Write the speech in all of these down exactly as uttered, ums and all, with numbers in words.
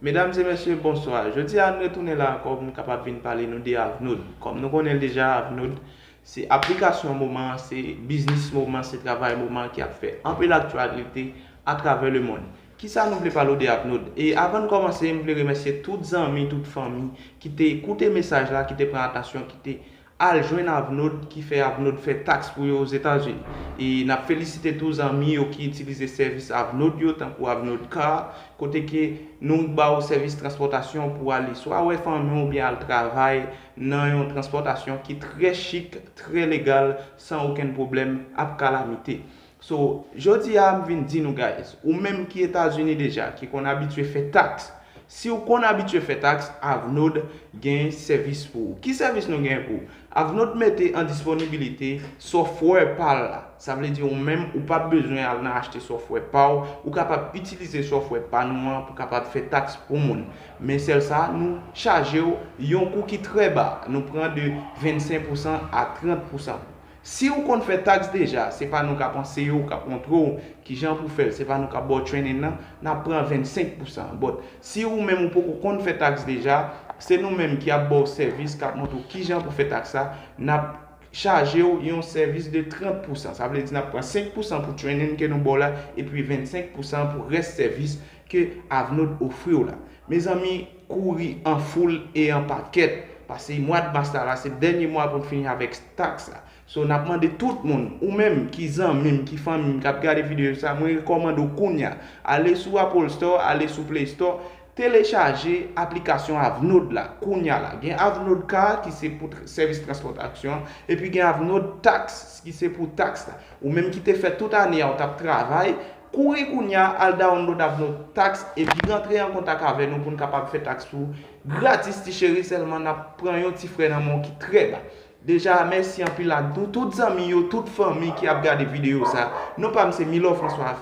Medam e mesye, bonswa. Jodi a, nou retounen la ankò pou m kapab vin pale nou de Avnode. Kòm nou konnen l deja, Avnode se aplikasyon moman an, se biznis moman an, se travay moman an ki ap fè anpil aktyalite atravè lemonn. Kisa nou vle pale w de Avnode? E avan n kòmanse, m vle remèsye tout zanmi, tout fanmi ki te koute mesaj la, ki te pran atansyon, ki te al jwenn Avnode, ki fè Avnode fè taks pou yo Ozetazini. E n ap felisite tou zanmi yo ki itilize sèvis Avnode yo, tankou Avnode Car, kote ke nou ba w sèvis transpòtasyon pou ale swa wè fanmi w oubyen al travay nan yon transpòtasyon ki trè chik, trè legal, san okenn pwoblèm ak kalamite. So, jodi a, m vin di nou, guys, ou menm ki Etazini deja, ki konn abitye fè taks, si w konn abitye fè taks, Avnode gen sèvis pou ou. Ki sèvis nou gen pou ou? Avnode mete an disponibilite software pa l la. Sa vle di ou menm, ou p ap bezwen al nan achte software pa w, ou kapab itilize software pa nou an pou kapab fè taks pou moun. Men sèl sa, nou chaje w yon kou ki trè ba. Nou pran de vennsenk pousan a trant pousan. Si w konn fè taks deja, se pa nou k ap anseye w, k ap montre w kijan pou fè l, se pa nou k ap ba w training nan, n ap pran vennsenk pousan. But si ou menm ou poko konn fè taks deja, se nou menm ki ap ba w sèvis, k ap montre w kijan pou fè taks la, n ap chaje w yon sèvis de trant pousan. Sa vle di n ap pran senk pousan pou training ke nou ba w la, epi vennsenk pousan pou rès sèvis ke Avnode ofri w la. Mezanmi, kouri an foul e an pakèt, paske mwa mas la, la se dènye mwa pou n fini avèk taks la. So, n ap mande tout moun, ou menm ki zanmi m, ki fanmi m, k ap gade videyo sa, mwen rekòmande w kounye a, ale sou Apple Store, ale sou Play Store, telechaje aplikasyon Avnode la, kounye a la. Gen Avnode Car ki se pou tr-, sèvis transpòtasyon, epi gen Avnode Tax ki se pou taks la. Ou menm ki te fè tout ane a, ou t ap travay, kouri kounye a, al download Avnode Tax, epi rantre an kontak avè nou pou n kapab fè taks pou ou gratis, ti cheri, sèlman n ap pran yon ti frè nan men w ki trè ba. Deja, mèsi anpil a nou tout zanmi yo, tout fanmi ki ap gade videyo sa. Non pa m se Milor François,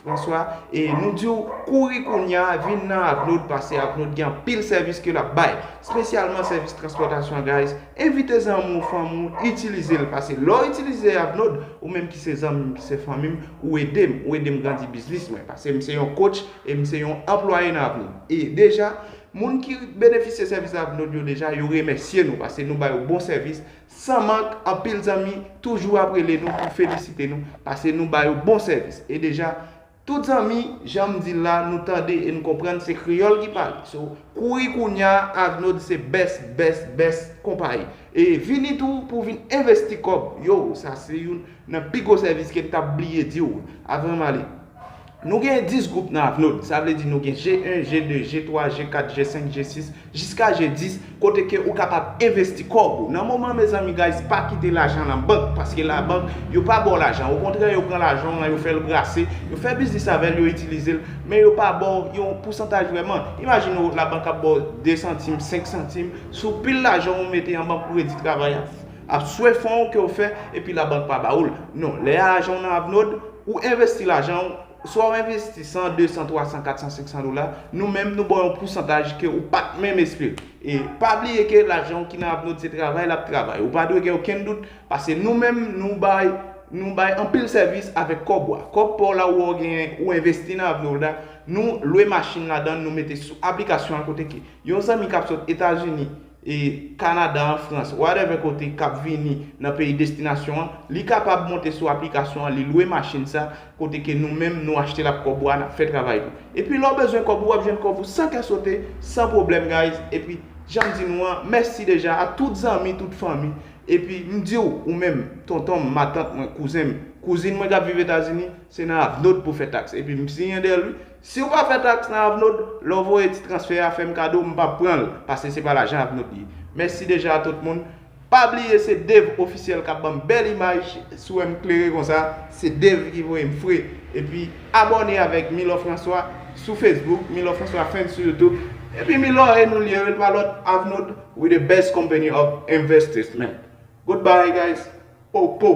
François, e nou di w kouri kounye a, vin nan Avnode, paske Avnode gen anpil sèvis ke l ap bay, espesyalman sèvis transpòtasyon, guys. Envite zanmi w, fanmi w, itilize l, paske lè w itilize Avnode, ou menm ki se zanmi m, ki se fanmi m, ou ede m, ou ede m grandi biznis mwen, paske m se yon coach e m se yon anplwaye nan Avnode. E deja, moun ki benefisye sèvis Avnode yo deja, yo remèsye nou, paske nou ba yo bon sèvis, san mank, anpil zanmi toujou ap rele nou pou felisite nou, paske nou ba yo bon sèvis. E deja, tout zanmi, jan m di l la, nou tande e n konprann se kreyòl ki pale. So, kouri kounye a, Avnode se best, best, best konpayi. E vini tou pou vin envesti kòb. Yo, sa se youn nan pi gwo sèvis ke n t ap bliye di w avan m ale. Nou gen dis gwoup nan Avnode, sa vle di nou gen G un, G deux, G trois, G quatre, G cinq, G six, jiska G dis, kote ke ou kapab envesti kòb ou. Nan moman, mezanmi, guys, pa kite lajan nan bank, paske labank, yo pa ba w lajan. Okontrè, yo pran lajan w lan, yo fè l brase, yo fè biznis avè l, yo itilize l, men yo pa ba w yon pousantaj vrèman. Imajine w, labank ap ba w de santim, senk santim, sou pil lajan ou mete an bank pou Kredi Travay ap, ap swe fon w ke w fè, epi labank pa ba ou l. Non, lè lajan w nan Avnode, ou envesti lajan w, swa w envesti san, de san, twa san, kat san, senk san dola, nou menm nou ba w yon pousantaj ke ou pa t menm espere. E pa bliye ke lajan w ki nan Avnode se travay l ap travay. Ou pa dwe gen okenn dout, paske nou menm nou bay, nou bay anpil sèvis avèk kòb ou a. Kòb pa w la ou wè w genyen, ou envesti nan Avnode la, nou lwe machin ladan l, nou mete sou aplikasyon an kote ke yon zanmi k ap sot Etazini, e Kanada, an Frans, whatever kote k ap vini nan peyi destinasyon an, li kapab monte sou aplikasyon an, li lwe machin sa, kote ke nou menm nou achte l ak kòb ou a, n ap fè travay nou. Epi lè w bezwen kòb ou, w ap jwenn kòb ou san kè sote, san pwoblèm, guys. Epi, jan m di nou an, mèsi deja a tout zanmi, tout fanmi. Epi, m di w, ou menm, tonton m, matant mwen, kouzen m, kouzin mwen k ap viv Etazini, se nan Avnode pou fè taks. Epi, m siyen dèyè l, wi. Si w pa fè taks nan Avnode, lè w voye ti transfè a, fè m kado, m p ap pran l, paske se pa lajan Avnode li ye. Mèsi deja a tout moun. Pa bliye, se Dave Ofisyèl k ap ban m bèl imaj. Si w wè m klere konsa, se Dave ki voye m fre. Epi, abòne avèk Milor François sou Facebook, Milor François Fans sou YouTube. Epi Milor e nou l ye, wi, l pa lòt, Avnode, we the best company of investment. Goodbye, guys. Po, po.